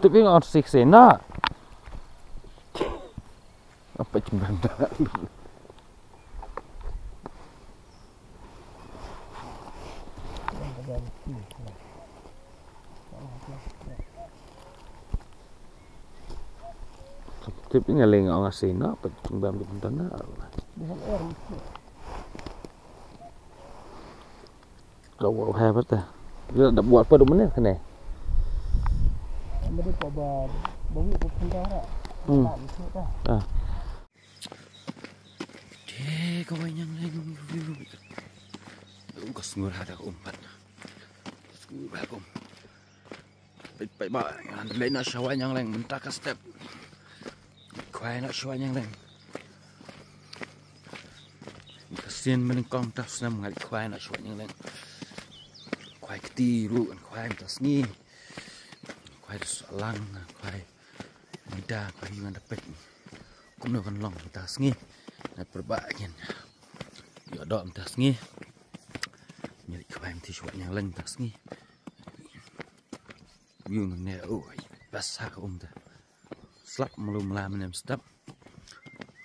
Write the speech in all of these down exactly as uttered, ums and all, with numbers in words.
Tip ing on sik sena. Apa jembang dah. Tip ing aling on sena apa jembang dah. Ka wa ha bata. Ila da buat pa do mane kane. Mane pa ba ba wi pa pun dara. Hmm. Tam tu ta. Ah. Te ka wa nyang leng. Ka sngur ha da umpat. Sngur ha um. Peit peit ba ngan leit na sha wa nyang leng mynta ka step. Khwai na sha wa nyang leng. Ka sien mynta kong ta snam ngan khwai na sha wa nyang leng. Khwai kti ruh ngan khwai mynta sngi. Khwai da sah lang khwai. Mynta khwai ngan da peit. Kumno kan long mynta sngi. Ngan pyrba ngan. Ïoh doh mynta sngi. Ngan khwai mynta sha wa nyang leng mynta sngi. View nangne, oh, bas ha ka um ta. Slap malu mala mynne step.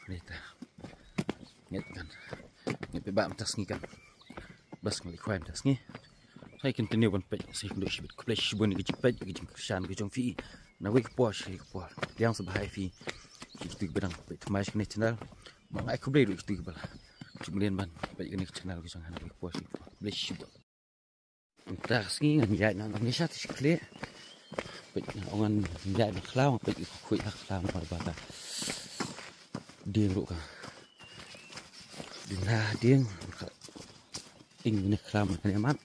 Ni ta. Ngi ta. Ngi phi ba mynta sngi kan. Bas ngi khwai mynta sngi. Sa ïa continue ban peit, sa ïa kynduh shibit. Khublei shibun ïa ka jingpeit, ïa ka jingkyrshan ka jong phi. Na wei ka por sha ka por. Pdiang sngewbha ïa phi. Ïa kito kiba dang peit thymmai sha kane ka channel. Ma nga ai khublei ruh ïa kito kiba la. Jingmlien ban peit kane ka channel ka jong nga na wei ka por sha ka por. Khublei shibun. Mynta ka sngi ngan ïaid na ngan ïa sha te sha khlieh. Peit na ong ngan ïaid na khlaw, peit ka khuid ha khlaw namar ba ka dieng ruh ka. Dina dieng ka ting ne khlaw ma kane mat.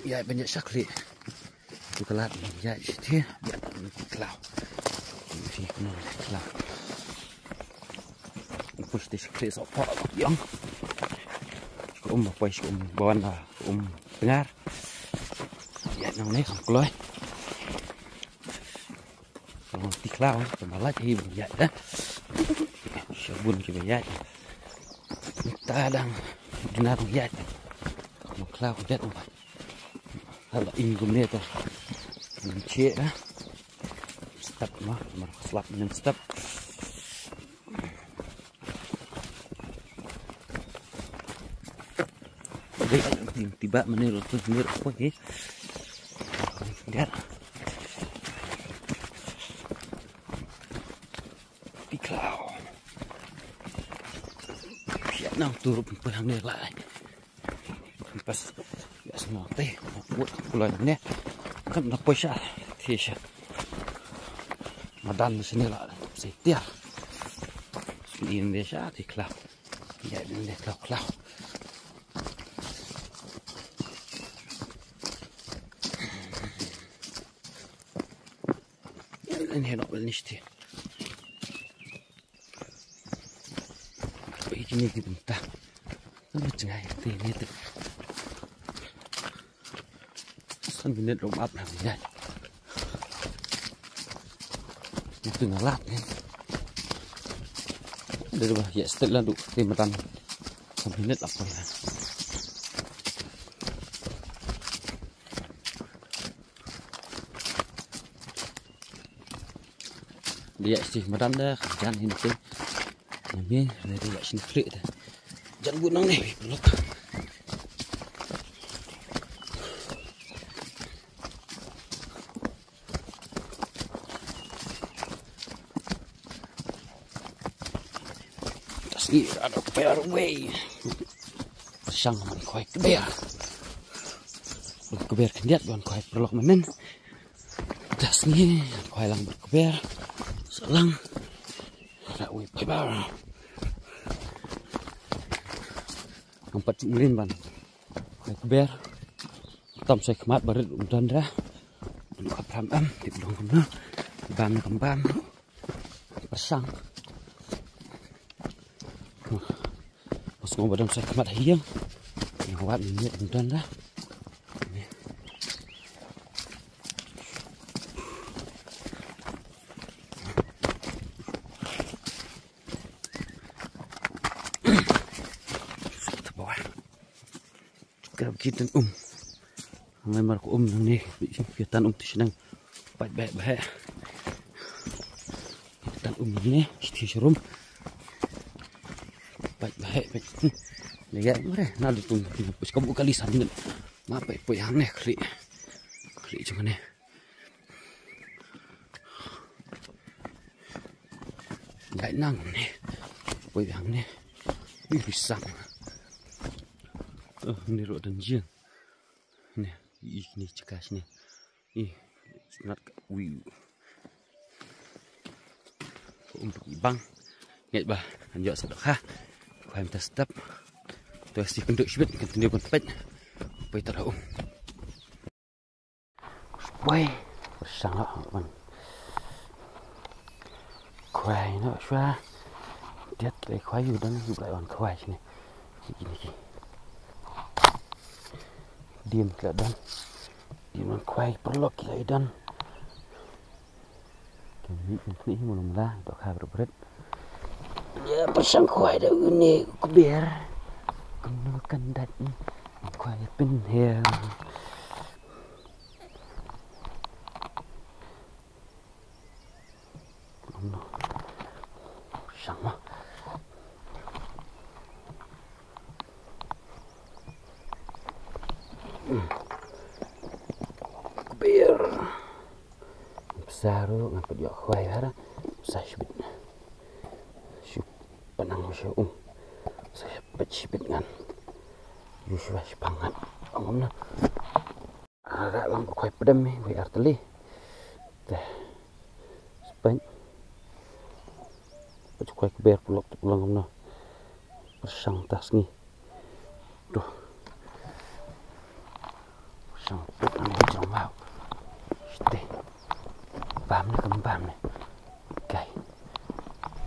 Ïaid ban ïaid sha khlieh. Tu ka lad ïaid sha te ïaid na khlaw. Phi kno khlaw. Pus te sha khlieh sa pha ïong. Sha um ba poi sha um ba wan ba um tngar. Ïaid nang ne kham kloi. Ka long ti khlaw, ka ma lait hi ban ïaid da. Sha bun ki ba ïaid. Ta dang duna dang ïaid. Ka long khlaw ka dang ba. Hala ing kumne ta. Nang che da. Step ma, mar slap nang step. Dei ti ti ba mane ro tu ni ro ko ki. Dia. Ti khlaw. Pia nang tu rup pehang ne lai. Pas ya sno te. Buat pula ne. Kan na poisa. Ti sha. Madan sini la. Setia. Sini ne sha ti khlaw. Ïaid mynne khlaw khlaw. Ïaid mynne noh mynne sha te. Ïaid kine ki bynta. Nang jngai te ne te. San minit ruh ap lang ïaid. Nang tu na lad ne. Dei ba ïa stet la du te madan. San minit ap lang. Dei ïa stet madan da jan hin te. Nang mi ne dei ïa shin klik te. Jan bu nang ne lok. Tasngi ada kber wei. Shang man khwai kber. Kber khyndiat ban khwai paralok mynnin. Tasngi khwai lang bad kber. Salang. Ada wei kber. Ngam pat suk mlien ban khwai kber. Tam soi khmat barit um don da. Ka pram am tip dong kumno. Bam ne kam bam. Pyrshang. Mas ngom badam soi khmat ha ïing. Ïa wat ni um don da. Ka ki tan um. Ngai mar ko um nang ne. Ki tan um ti shnang. Pait beh beh. Tan um ne, shi thi shi rum. Pait beh beh. Lega mare, na du tum. Pus kabu kali sa minit. Ma pait poi hangne khli. Khli jong ne. Gai nang ne. Poi hangne. Ui, ui, sang. Oh, ni ro dan jing. Ne, ih, ni cekas ni. Ih, nat ka, ui. Um, bang. Nget ba, kan jok sadok ha. Khwai mynta step. Tu si kynduh shibit, continue kon peit. Poi tara um. Wei, pyrshang lah man. Khwai noh shwa. Diat lai khwai yu don yu lai wan khwai sini. Sini ki. Diem ki la don. Diem wan khwai paralok ki la yu don. Ki ni ki ni hi mulum la dok ha bret bret. Ïa pyrshang khwai da une u kber. Kumno kan dat ni. Khwai pynhiar. Kumno. Pyrshang ma. Kber. Pyrshang ruh ngan peit ïoh khwai hara. Pyrshang shibit. Shu pynang shu um. Pyrshang peit shibit ngan. Yu shu pang ngan. Ong kumno. Ara lang khwai pdem hi wei ar tylli. Te. Speng. Peit khwai kber paralok te pulang kumno. Pyrshang ta sngi. Duh. Pyrshang peit nang jong mau. Shite. Bam ne kam bam ne. Kai.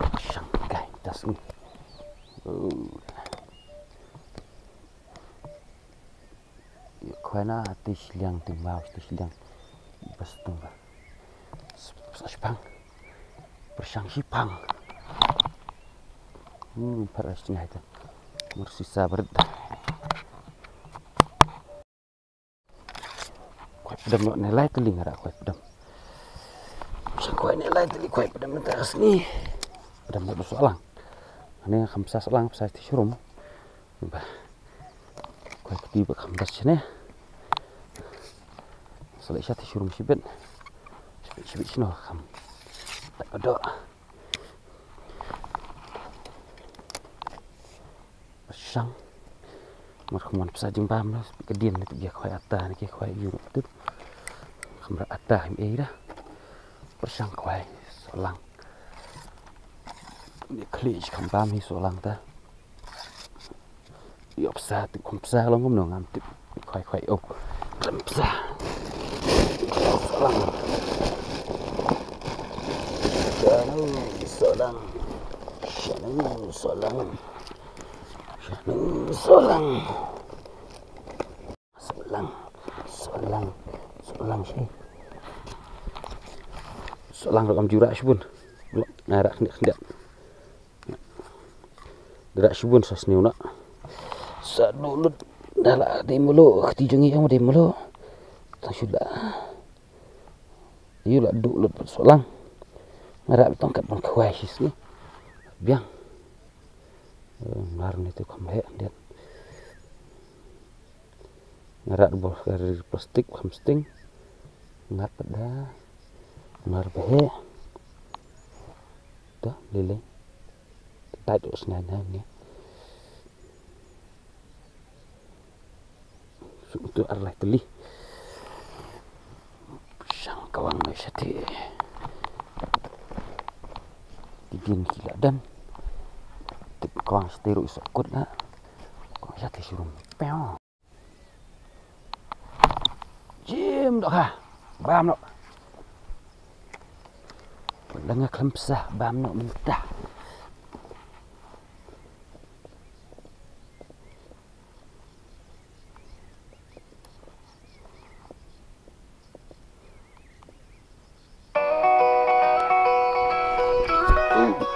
Pyrshang kai ta sngi. Oh. Ïa khwai na te shiliang te mau te shiliang. Bas tung ba. Sa shipang. Pyrshang shipang. Hmm, pyrshang ngai te. Mursi sabrit. Khwai pdem ne lai te ling ara khwai pdem. Sa khwai ne lai te ling khwai pdem ta sini. Pdem ne solang. Ane kham sa solang sa ti shrum. Ba. Khwai kti ba kham das shane. Sa leh sha ti shrum shibit. Shibit shibit shino kham. Tak ado. Pyrshang. Mar kham wan pyrshang jingbam na. Ka dien na tu bia khwai ata na ki khwai yu na tu. Kham ra ata him ei da. Pyrshang khwai solang. Ni khli kham bam hi solang ta. Ïoh psa tu kham psa long kumno ngam tip. Khwai khwai oh. Kham psa. Solang. Shanu solang. Shanu solang. Shanu solang. Solang. Solang. Solang shi. Solang ruh kam ju rah shibun. Nga rah khyndiat khyndiat. Da rah shibun sa sniew noh. Sa duh lut. Da la dei mulu. Kti jong ngi ong dei mulu. Tang shu la. Ïa la duh lut bad solang. Nga rah tang kat ban khwai shi sniew. Biang. Eh, mar ni tu kham heh khyndiat. Nga rah bol ka ri plastik kham sting. Ngat pat da. Mar ba heh. Da lele. Tait u snai na ni. Suk tu ar lai teli. Shang kawang na shati. Ki din ki la dan. Tip kawang shati ru isok kut na. Kawang shati shurum. Pew. Jim dok ha. Bam dok. Langa khlem psa bam dok mynta.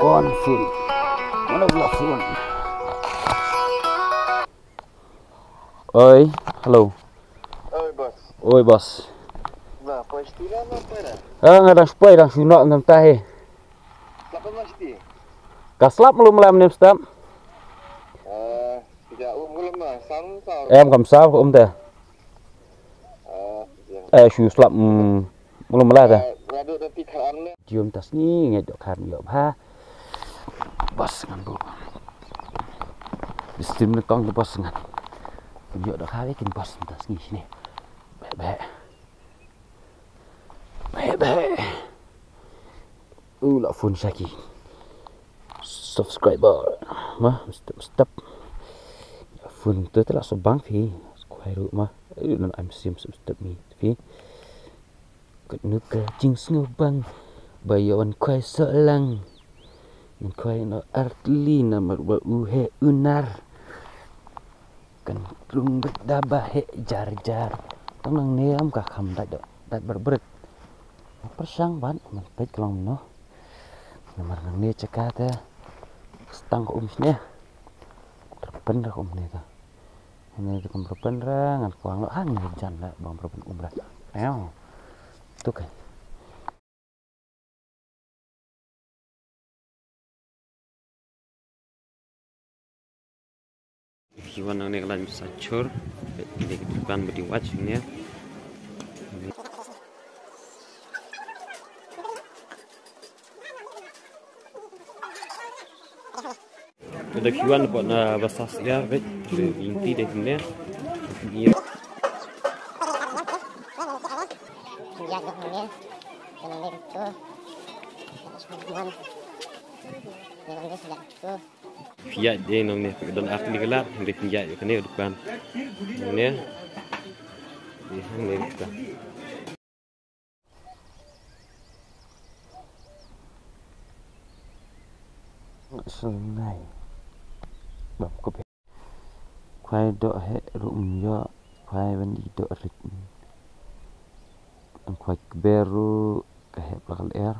Kon phone. Mana pula phone? Oi, hello. Oi, boss. Oi, boss. Na, Ah, nga dang shu poi, dang shu noh mynta hi. Ka slap mlum lam ne stap. Em kam saw um te. Eh, shu slap, mm, mlum la te. Jom tas ni ngi dok kar ni bha. Bas ngan bu. Bistim ne kong bas ngan. Kin ïoh dok kar kin bas tas ni sini. Beh, beh. Beh, beh. U la phone saki. Subscriber. Ma, step, step. Phone tu telah so bang phi. Khwai ruh ma. U non I'm sim step mi phi. Kut nu ka jingsngewbang. Ba ïa wan khwai so lang. Ngan khwai no artli namar ba u he unar. Kan klung bit da ba heh jar jar. Tang nangne ym ka kham dait, dait bret bret. Pyrshang ban ngan peit ka long no. Namar nangne jaka te stang ka um shne. Tyrpen da ka um ne ta. Ne te kam tyrpen ra ngan kwang lo hangne jan la bang tyrpen um ra. Ayo. Tu kai. Ki wan nangne ka lain sa chur. Ki dei ki dukan ba dei wach ne. Ka dei ki wan ba na ba sa syiar beit. Lynti dei ne. Ni. Phi ïaid ïa nong ne, don ar tylli ka lad, hynrei phi ïaid ïa kane ka dukan. Nong ne. Ïa hangne ka dukan. Sngewbha. Bam kup. Khwai doh heh ruh ym ïoh, khwai ban ïa doh rit. Khwai kber ruh ka heh pla ka lyer,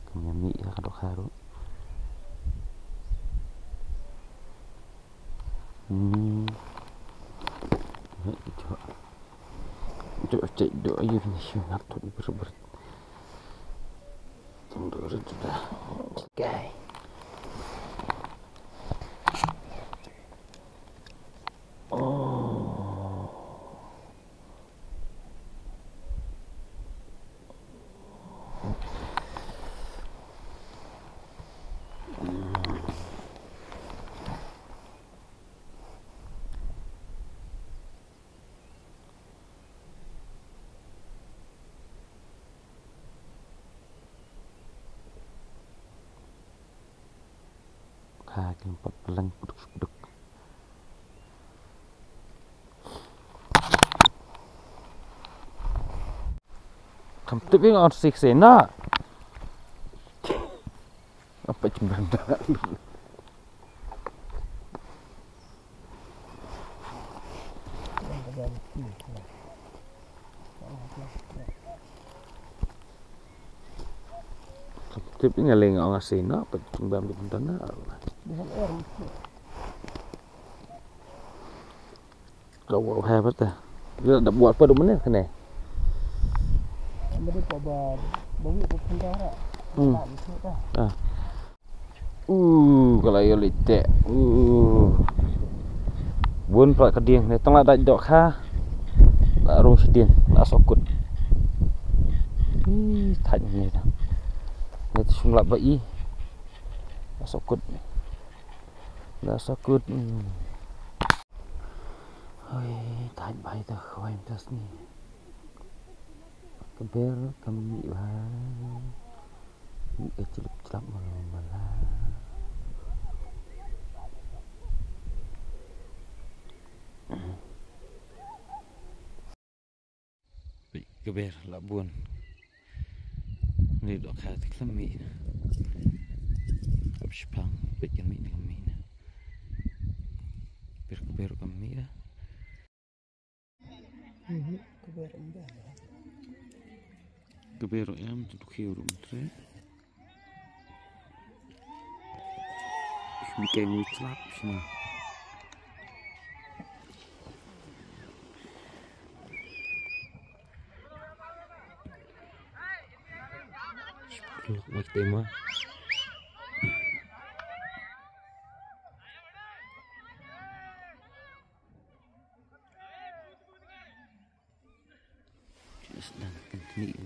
kam ïa mih ïa ka dohkha ruh. Hmm. Heh, doh. Doh cek doh ayu ni shu ngat tu ni ber ber. Tunggu dulu sudah. Okay. Oh. Ka kin pat peleng puduk puduk. Kam tip ing on sik sena. Apa jembrang dah. Tip nga leng ong asin na, pa bam di bentana. Ka wow hai bata. Ila da buat pa do mene kene. Hmm. Ah. Uh, ka la ïoh leit teh. Uh. Bun pra ka dieng ne tang la dait doh kha. La rung shi dieng, la sokut. Ih, thait ne ta. Ne tu sum la ba i. La sokut. La sokut. Hmm. Hoi, thait bai ta khwai ta sni. Ka ber ka mih bha. Mih ka chlip chlap ma la ma la. Peit ka ber la bun. Ni doh kha te khlem mih na. Ap shipang peit ka mih na ka mih na. Ber ka ber ka mih na. Ka ber em tu dukhi rum tre. Shim keng wi tlap shina. Klok ma te ma. Just dang tengknik.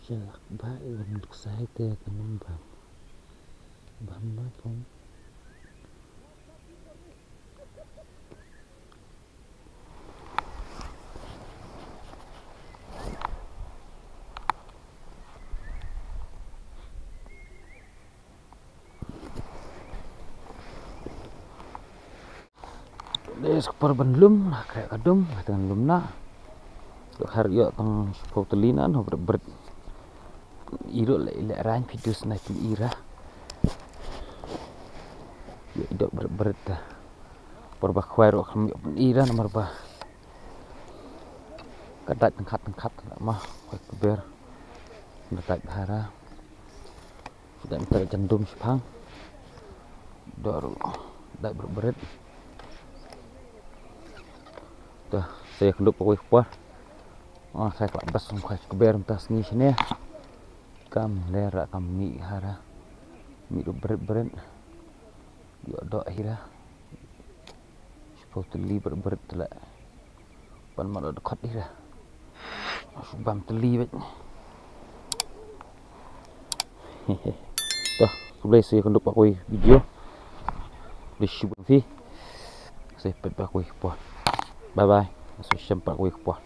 Shalak ba i bam duk sai te ka num bam. Bam ba pom. Dei sa ka por ban lum, ka, ka dum, ka tang lum na. Ka har ïoh tang shiphew tylli na, no bret bret. Ïoh leh, leh rang phi dus na phin ira. Ïoh ïoh bret bret ta. Por ba khwai ruh kam ïoh phin ira namar ba ka dait tang khat tang khat ma khwai kber. Ka dait hara. Dang ter jandum shipang. Dor dai bret bret. Dah, sa ïakynduh pakui kpor. Ah, sa ïakhlad bas kum ka kber mynta sngi shane. Kam lera kam mih hara. Mih ruh bret bret. Ïoh doh hira. Shiphew tylli bret bret te la. Pan ma la dkhot ira. Shu bam tylli beit. Toh, khublei sa ïakynduh pakui video. Khublei shibun phi. Sa ïapeit pakui kpor. Bye bye. Sa ïashem pakui kpor.